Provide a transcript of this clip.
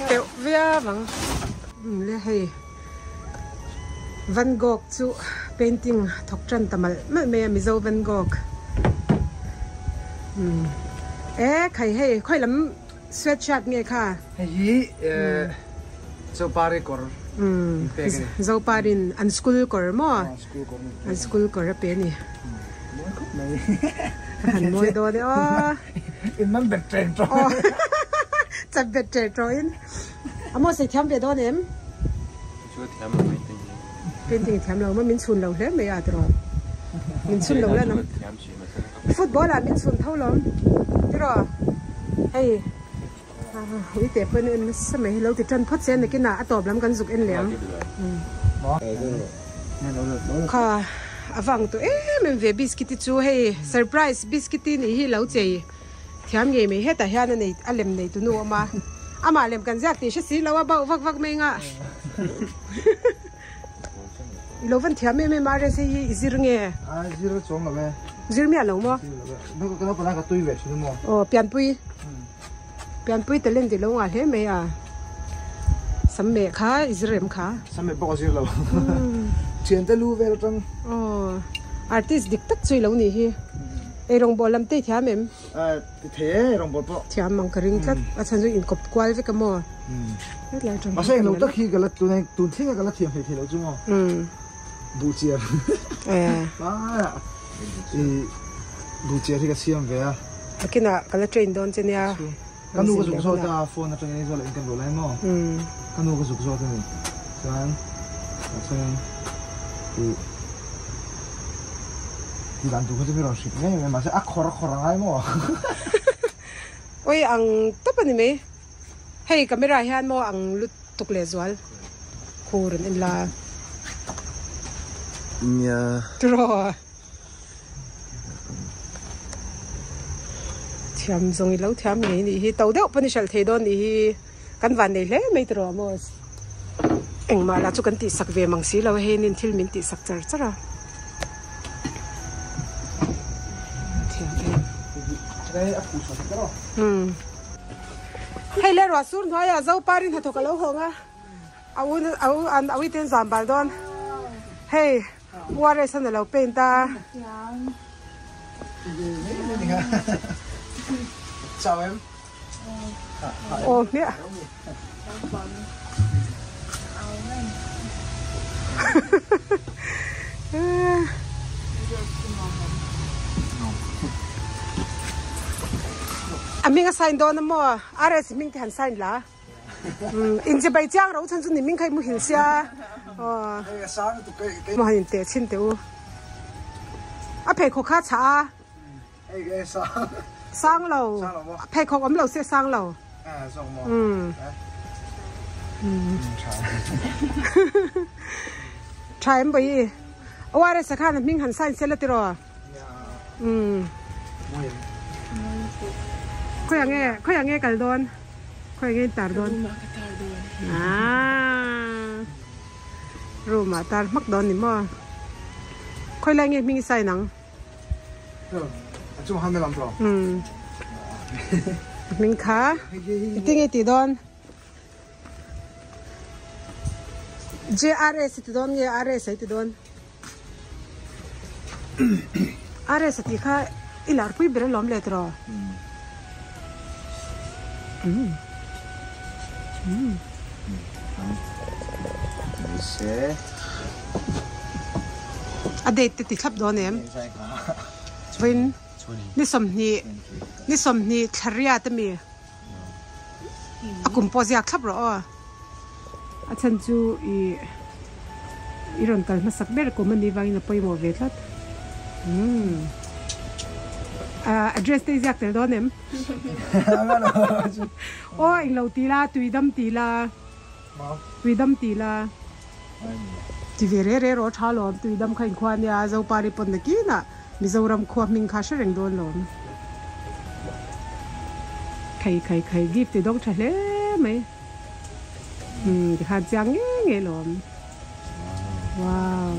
Teuh viau ang. Umm le hei Van Gogh chu painting thawk tan ta malh malh mai a Mizo Van Gogh. Umm e khai hei khawi lam sweat shirt nge kha? Hei hi Zopari kawr in pek a ni. Zoparin an school kawr maw? An school kawr a pe a ni. Mawi khawp mai. A han mawi dawn e aw. In man bet ṭeng ṭawng. Aw chat bet ṭeng ṭawngin. A maw sei thiam ve dawn em? Chu a thiam lo painting hi. Painting thiam lo maw min chhun lo hle mai a tiraw. Min chhun lo la nang. Football ah min chhun tho lawm tiraw. Hei ui teh pawhin en nasa mai lo ti ṭan phawt se nakinah a tawp lam kan zuk en leh ang. Kha a vang tawh em em ve biscuit hi chu hei surprise biscuit i nih hi lo chei thiam ngei mai hetah hian a nei a lem nei tu nu a awm a amah lem kan ziak tih hre si lo a bauh vak vak mai ngah i lo van thiam em em a rsa hi i zir nge a zir chuang lo e zir miah lo maw ka tui ve thin maw aw pianpui Pianpui talent i lo ngah hle mai a, sam meh kha i zir em kha? Sam meh pawh ka zir lo, thiante lu vel atang. Aw, artist dik tak chu i lo nih hi. Eirawngbawl lam te i thiam em? Ti thei e, eirawngbawl pawh. Thiam ang ka ring tlat, a chhan chu inkawp kual vek a maw? Hetlai atang hian. Mahse englo tak hi ka la tun thleng a ka la thiam thei thei lo chu maw? Buhchiar. I buhchiar hi ka siam ve a. Nakinah ka la train dawn che nia. Ka nu ka zuk zawt a, phone atangin Aizawl ah in kan luh lai maw? Ka nu ka zuk zawt a ni. Chuan tah chuan i ti dan tur kha chu mi rawn hrilh ngei mai mahse a khawr a khawr a ngai maw? Oi ang tawp a ni mai. Hei camera hian maw ang lutuk leh zual khur an en la. Nia. Tiraw. Thiam zawng i lo thiam ngei nih hi to deuh pawn i hralh thei dawn nih hi kan van nei hle mai tiraw Amos engmah lah chu kan tih sak ve mang si lo a hei nin thil min tih sak char char a thiam em umm hei le ruah sur hnuaiah Zoparin hnathawk a lo hawng a a u a u an a uite an zam bal dawn hei. Uares an alo paint a. Aw hmiah. A hming a sign dawn a maw? RS hming te han sign la. Inche bai chiang ro chan chu ni ming khai muhil sia aw mo han in teh chhin teh u a pheikhawk kha chah a sang lo pheikhawk awm lo se sang lo tha em bawi ORS khan a hming han sign sela tiraw. Umm khawiah nge khawiah nge kal dawn khawiah nge in tar dawn aaa room ah tar hmak dawn ni maw khawi lai nge hming i sign ang umm hming kha engtin nge tih dawn JRS i ti dawn nge RS a i ti dawn. RS a tih kha i lar pui ber alawm le tiraw? A date te ti thlap dawn em? Vawiin ni sawmhnih ni sawmhnih thla riat ami a kum pawh ziak thlap rawh aw. A chhan chu ih i rawn kal hmasak ber kum a nih vangin a pawimawh ve tlat. Umm ah address te i ziak tel dawn em? Aw englo ti la tui dam ti la tui dam ti la ti ve re re rawh a tha lawm tui dam kha inkhua ania Zopari pawn nakinah Mizoram khua hming kha hre reng dawn lawm. Khai khai khai gift i dawng tha hle mai. Umm tikhan chiang nge nge lawm. Wow.